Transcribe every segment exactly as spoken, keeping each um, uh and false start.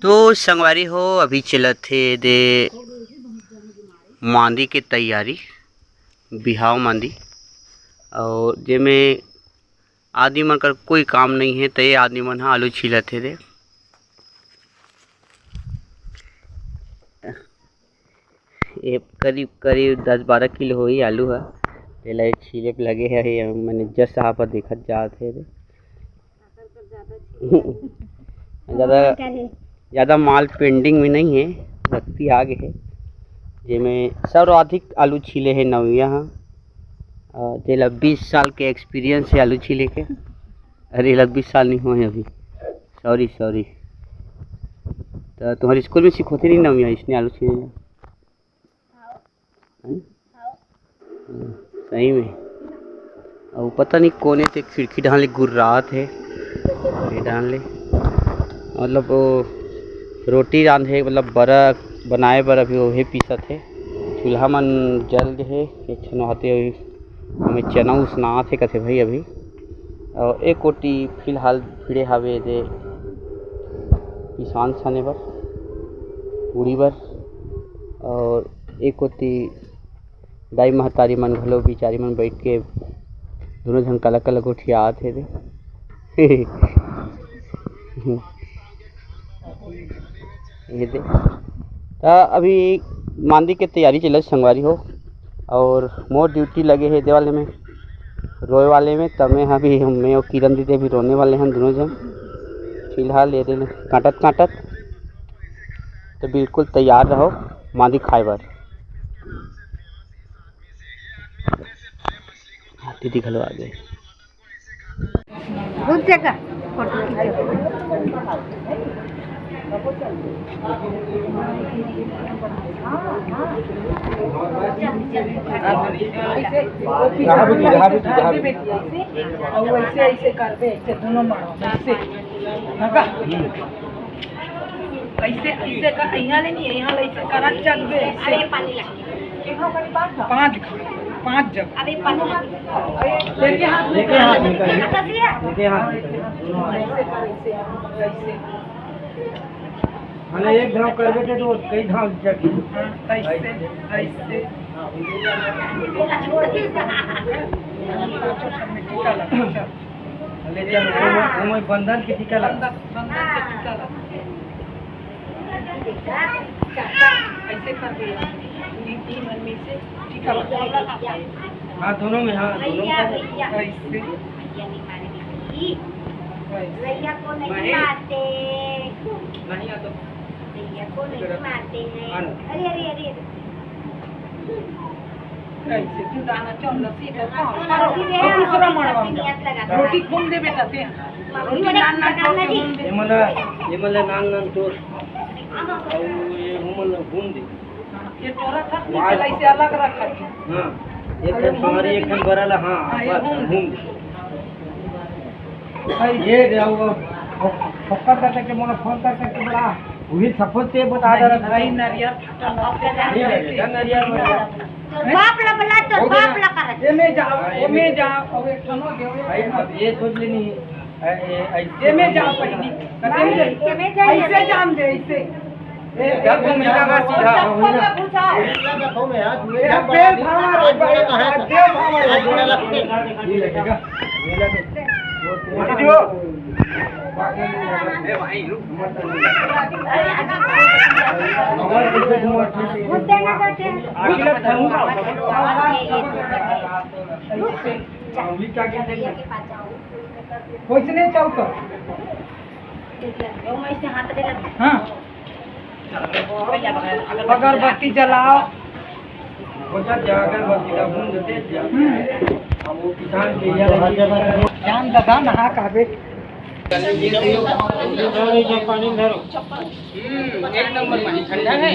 तो संगवारी हो, अभी चलत हे दे मांदी के तैयारी, बिहाव मांदी, अउ जेमे आदमी मन कर कोई काम नहीं है, तो ये आदमी मन ह आलू छीलत हे दे। ये करीब करीब दस बारह किलो होही आलू ह, तेला ये छीले पे लगे हे। ये मैंने जस साहब ह देखत जात हे दे। ज्यादा, ज्यादा माल pending में नहीं है, भक्ति आ गए है, जेमे सर्वाधिक आलू छीले है नविया ह। अ, जेला बीस साल के experience है आलू छीले के। अरे, एला बीस साल नहीं हुए हैं अभी, sorry, sorry। तो तुम्हारे स्कूल में सिखोते नहीं नविया इसने आलू छीले? हैं? सही में। अउ पता नहीं कोने ते खिड़की डाल ले गुर्रात है, ये डाल ले। मतलब वो रोटी रांधे, मतलब बरा बनाए बर अभी ओहे पीसत हे। चूल्हा मन जल गे हे, एक ठन वहाते अभी हमें चना उसनात हे कथे भाई अभी। अउ एक कोटी फिलहाल भिड़े हावे दे पिसान साने बर, पूड़ी बर, अउ एक कोटी दाई महतारी मन घलो बिचारी मन बइठ के दूनों झन कला कला गोठियात हे दे। ये दे। त अभी मांदी के तैयारी चलत संगवारी हो, अउ मोर duty लगे हे दे वाले में, रोए वाले में। त मैं अभी, मैं अउ किरण दीदी अभी रोने वाले हैं दूनों झन। फिलहाल ये दे काटत काटत, तो बिल्कुल तैयार रहो मांदी खाए बर। हाँ, दीदी घलो आ गए। रुक जा का, फोटो खींचो। यहाँ भी, यहाँ भी, यहाँ भी। और ऐसे, ऐसे करबे, ऐसे दोनों मारो, ऐसे। हाँ का? ऐसे, ऐसे का, यहाँ ले नहीं, यहाँ ले ऐसे करत चलबे, ऐसे। अरे, पानी ला। पाँच, पाँच जगह। अरे, पानी ला। लेके हाथ में लेके हाथ में करो। लेके हाथ में करो। ऐसे कर, ऐसे, ऐसे। माने एक धाव करबे ते तो कई धाव जगी। हाँ, ऐसे, ऐसे। हाँ, उनके लिए छोड़ दे। टीका लगा, चल। ले चल, वो, वो बंधन के टीका लगा। बंधन, बंधन के टीका लगा। ऐसे कर दे। तीन, तीन आदमी से टीका लगा। हाँ, दोनों में, हाँ, दोनों का। ऐसे। भैया को नहीं मारते। नहीं, आ तो। भैया को नहीं मारते हैं। हाँ। अरे, अरे, अरे, अरे। कैसे तू दाना चौंदा सीधा काम करो। और दूसरा मड़वा में जाओ। रोटी घूम दे बेटा, दे। रोटी नान नान तोड़ के घूम दे। ये मला, ये मला नान नान तोड़। और ये घूमल घूम दे। ये तोरा था, वाह। इसे अलग रखा। हाँ, एक ठन तुम्हारी, एक ठन बराला, हाँ, हाँ, ये बस, घूम। घूम। भाई, ये दे, वो, वो, फक्कर करके मोला फोन कर करके बड़ा, वही सब कुछ ते बता दे रहा था। भाई, नारियल फटा लगता है। ठीक है, क्या नारियल में? हैं? बाप ला बुला तो, हो गया। बाप ला कर। ये में जा, ये में जा, और एक ठनो दे, भाई, अब ये सोच लेनी है। ए, ए, ऐसे ये में जा पहली। कदम दे। ये में जा, ये ऐसे में। जान दे, ऐसे। ए, ए, घूम जाएगा सीधा। चप्पल में घुसा। ये बेल भावर हो गया, बेल भावर हो गया। ये लगेगा। ये लगेगा। ए भाई, रुक। हमारे पीछे घूमो, ठीक है। घुस देना करते हैं। आखिर अब घूमो। ऐसे। हाँ, वही क्या कहते हैं? कुछ नहीं चौक। हाँ। अगरबत्ती जलाओ। वो क्या क्या अगरबत्ती का घूम देते हैं क्या? हम्म। अब वो किसान के लिए जान ददा नहा कहबे। पानी धरो। हम्म, एक नंबर पानी ठंडा है।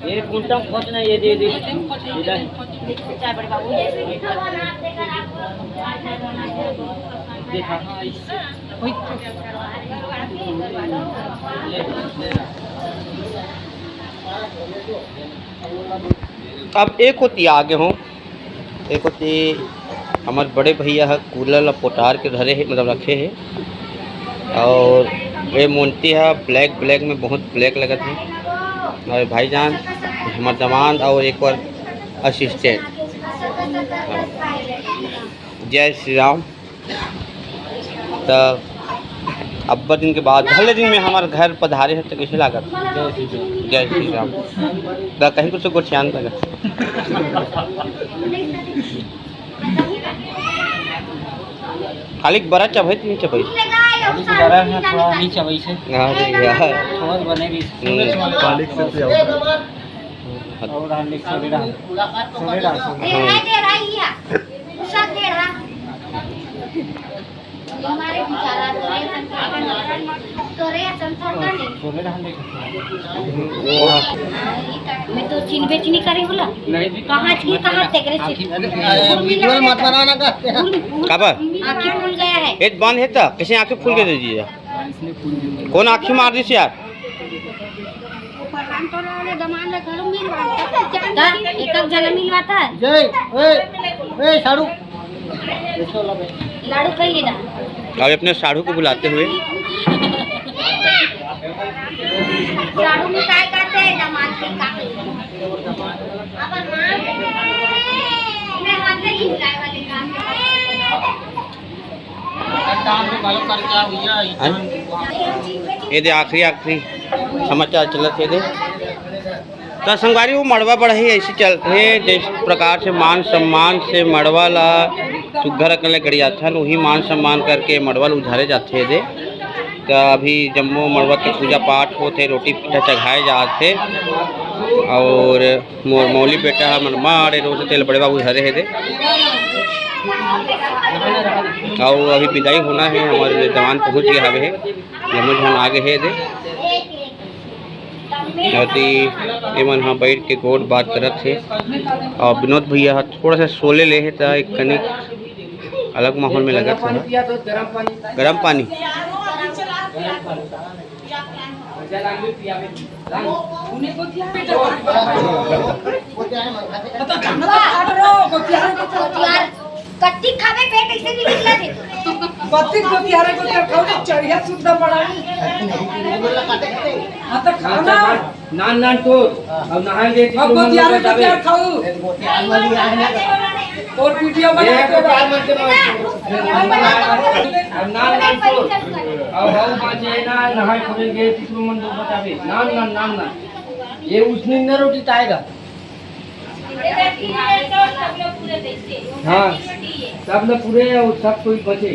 ये कुंटम खोज नहीं, ये दे दे। इधर। देखा। अब एक होती आगे हूँ, एक होती हमर बड़े भैया ह कूलर ला पोटार के धरे हे, मतलब रखे हे। और ये मोंटी ह ब्लैक, ब्लैक में बहुत ब्लैक लगत हे। और भाईजान, हमर दमांद और एक और असिस्टेंट। जय श्री राम। त अब्बड़ दिन के बाद, भले दिन में हमर घर पधारे हे, त कइसे लागत? जय श्री राम। जय श्री राम। त कहीं कुछ गोठियान तक। खाली बरा चबई त नहीं चबई? खाली बरा में थोड़ा नहीं चबई से। अरे यार। थोड़ा बने रही। हम्म। मालिक से पिया। और डाल दे, छोले डाल। छोले डाल, छोले। ए, हाँ। दे रहा है ये। उषा दे रहा। हमारे बेचारा तोरे संथापन, तोरे संथापन नहीं। छोले डाल दे। मैं तो चिन्ह बेचनी करे बोला। नहीं जी। कहाँ छी, कहाँ तेरे से? अरे, वीडियो मत बनाना का। काबर? आँखी फूल गया है। एक बंद है तो कैसे आँखें फूल के दे दीजिए? कौन आँखी मार दी यार? त एक एक जना मिलवाता है। जय, ए, ए, साढ़ू। लाडू खाइए ना। अब अपने साढ़ू को बुलाते हुए। साढ़ू में काय कहते हैं, दामाद के का? अपन माँ, मैं हाथ नहीं मिलाए वाले काम। हैं? ये दे आखिरी, आखिरी समाचार चलत हे दे। त संगवारी, वो मड़वा बढ़ई ऐसे चलत हे, जिस प्रकार से मान सम्मान से मड़वा ला सुग्घर अकन ले गड़ियाथन, वही मान सम्मान करके मड़वा ला उझारे जाथे दे। त अभी जम्मो मड़वा के पूजा पाठ होथे, रोटी पीठा चघाए जाथे और मोर मौली बेटा ह मन मारे रोज तेल बड़े बाबू धरे हे दे। अउ अभी विदाई होना हे, हमर जवान पहुंच गए हवे हे, जम्मो झन आ गए हे दे। अति एमन ह बैठ के गोठ बात करत हे। अउ विनोद भैया ह थोड़ा सा सोले ले हे, त एक कनिक अलग माहौल में लगत हे। गरम पानी। कत्ती खाबे पेट ऐसे भी निकला थे। कत्ती गोतियारे गोतियार खाऊ तो चढ़िया सुद्धा पड़ा नहीं। हाँ तो खाना। नान नान तो अब नहाएंगे अब गोतियारे गोतियार खाऊ। और वीडियो बना के। अब नान नान तो अब हम पाँच है ना, नहाए खोलेंगे, तीसरो मन दो बतावे। नान नान नान नान। ये उसने न रोटी ताएगा। हाँ, सब न पूरे और सब कोई बचे।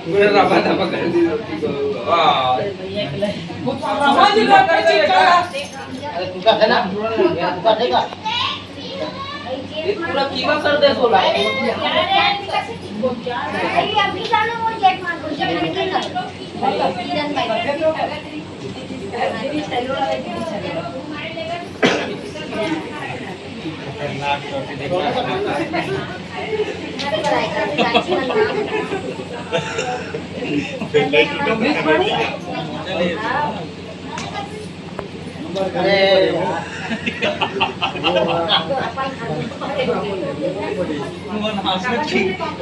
पूरे रफा दफा कर दी रोटी को। वाह। समझ लो, कैसे चला? अरे, तू का है ना? तू का देगा? ये पूरा कीमा कर दे सोला।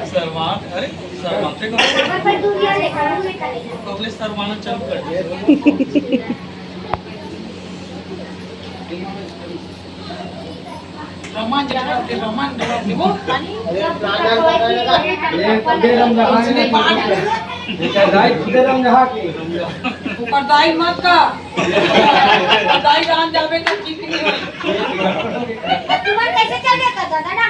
शर्मा, अरे शर्माते को पहले शर्माना चालू कर दिया। रोमान जहाँ के, रोमान जहाँ के, वो ये खुदे रम जहाँ के। खुदे रम जहाँ के। ओकर दाई मत का। ओकर दाई जान जाबे त ठीक नहीं होई। अब तुम्हार कैसे चल देता दादा ना?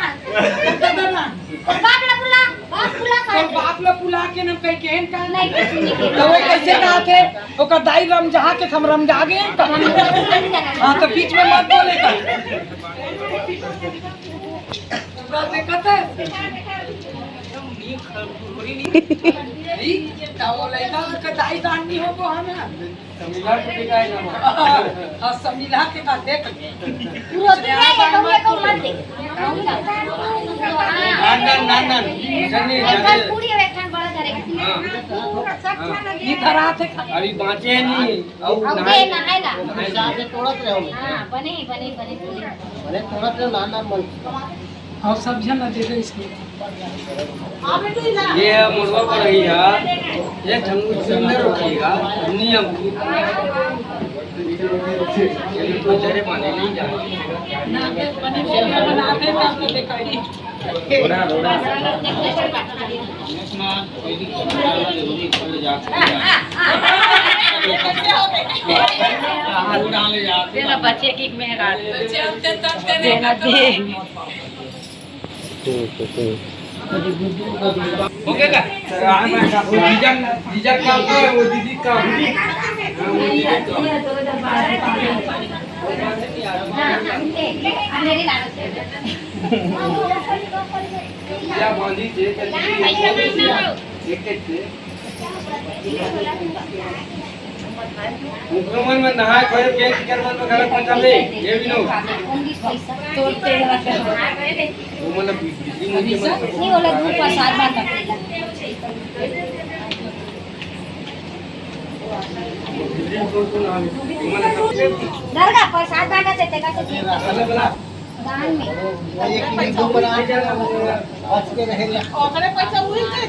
दादा ना। तोर बाप ला बुला, बाप बुला का। तोर बाप ला बुला के न कह के न का। नहीं, कुछ नहीं के। तो वो कैसे कहा थे? ओकर दाई रमजाहा के हम रमजा गए का? हाँ, तो बीच में मत बोले का। पूरा देखत है। नहीं, का वो लइका ओकर दाई दान नहीं होबो हम ना। समीला के बेटा है ना। हाँ, समीला के का देख। पूरा दुनिया ये कहूँ, ये कहूँ मत दे। ना, ना, ना, ना। जनी, एक ठन जनी। पूरी, एक ठन बड़ा धरे। हाँ। हाँ। ये धरा थे। अभी बाँचे नहीं। अब अब नहाए। ये नहाए ला। नहाए ला। हाँ, बने, बने, बने पूरी। अरे, थोड़ा सा ना, ना, मन। और सब झन ला दे दे इसको। ये मुड़वा पर रही है, ये ठंडू सुंदर रखिएगा, नियम। ये तो जरे पानी नहीं जा। ना, बने, बने, बनाते हैं, तो आपको दिखाई। रोड़ा, रोड़ा। तेरा बच्चे की मेहरान। देना दे। ठीक है, ठीक। ओके का? वो जीजा, जीजा का होता है, वो दीदी का। हाँ, वो दीदी का। हाँ, मेरी लाल। या बांधी थे, एक एक थे। उनके मन में नहाए खोए के फिकर मन में गलत मचा ले, ये भी नो। वो मतलब बिजली मुझे मतलब नहीं, वो लोग ऊपर साथ बात करते हैं। घर का प्रसाद बांटा थे, देखा तो दान में। एक मिनट ऊपर आ, बच के रहेगा। ओकरे पैसा उही दे।